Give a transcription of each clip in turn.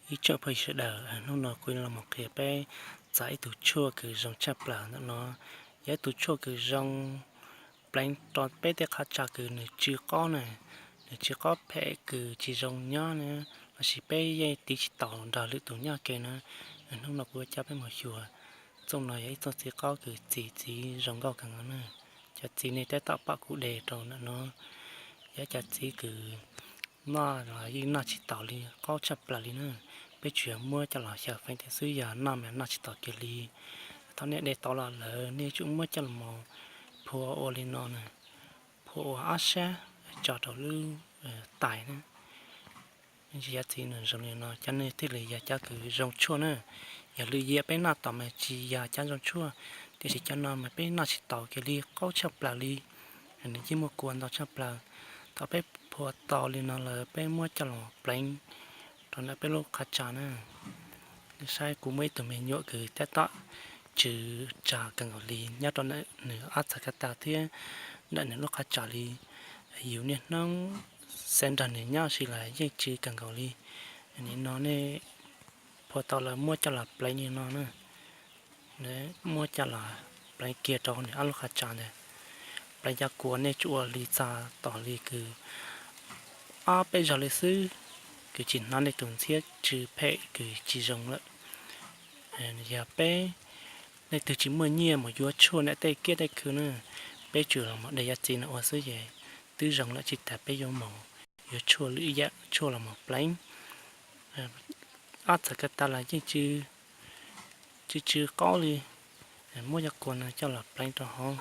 Ib tsoom phooj ywg sawv daws, hnub no kuv los mus qhia peb txog ib tug tshuaj kws zoo tshaj plaws ntawm no. Yog ib tug tshuaj kws zoo pleev rau peb tej qhov tsa kws nws tsw qaub na, nws tsw qaub phem kws tsis zoo nyob na, lossis peb yeej tiv tsis taus nrog lwm tus nyob ke na. Hnub no kuv coj peb mus xyuas. Txooj no yog ib txooj txiv qaub kws txiv txiv zoo nkauj kawg nkaus na. Cov txiv nej tab tom pom kuv de rau ntawm no, yog cov txiv kws noj los yeej noj tsis taus li, qaub tshaj plaws li na. Peb tsuas yog muab coj los xyaw feev thiab xwb, yog noj mas noj tsis taus kiag li. Thaum nej de tau los lawm nej tsum muab coj los phua ua li no na, phua ua ob sab, tso rau lub tais na. Cov txiv nws zoo li no cov nej thiaj li yog cov kws zoo tshuaj na. Yog lwm yam peb noj tau mas tsis yog cov zoo tshuaj, tiam sis cov no mas peb noj tsis taus kiag li, qaub tshaj plaws li. Nws yeej muaj kua ntau tshaj plaws. Thaum peb phua tau li no lawm peb muab coj los pleev rau ntawm peb lub qhov tsa na. Nej saib kuv muaj ib tug me nyuam kws tab tom tsw tsag kawg nkaus li nyob rau ntawm nws ob txhais ko taw thiab ntawm nws lub qhov tsa li. Yus niaj hnub xav nrog nws nyob si los yeej tsw kawg nkaus li. Nim no nej phua tau lawm muab coj los pleev li no na. Muab coj los pleev kiag rau nws ob lub qhov tsa ntawd. Pleev cov kua nej tsuas ua li txog tom li kws ob peb zaug li xwb, kws tsis hnov nej tus ntxhiab tsw phem kws tsis zoo lawm. Yog peb leej twg tsis muaj nyiaj mus yuav tshuaj ntawm tej kiab tej khw na, peb tsuas los mus de cov txiv no ua xwb ces twb zoo lawm, tsis tas peb yuav mus yuav tshuaj lwm yam tshuaj los mus pleev. Ob txhais ko taw los yeej tsw tsw qaub li, muab cov kua no coj los pleev rau hauv,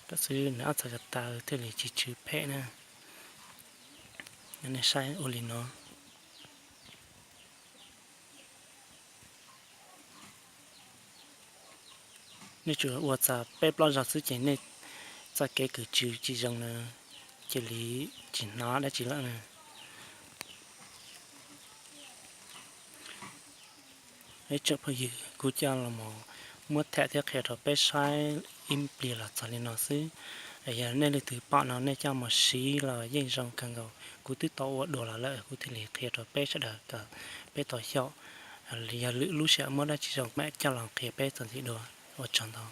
tam xwb nws ob txhais ko taw thiaj li tsis tsw phem na. Nej saib ua li no. Nej tsuas ua txog peb plaub zaug xwb ces nej txoj kev kws tsw tsis zoo na, cia li tsis hnov dab tsi lawm na. Ib tsoom phooj ywg, kuv coj los mus muab tham thiab qhia rau peb saib ib pliag los txog li no xwb. Yog nej leej twg pom no nej coj mus siv los yeej zoo kawg nkaus. Kuv twb tau ua dua los lawm kuv thiaj li qhia rau peb sawv daws kom peb tau xyaum. Yog lwm lub sij hawm muaj dab tsi zoo mam coj los qhia peb txuas ntxiv dua. Ua tsaug ntau.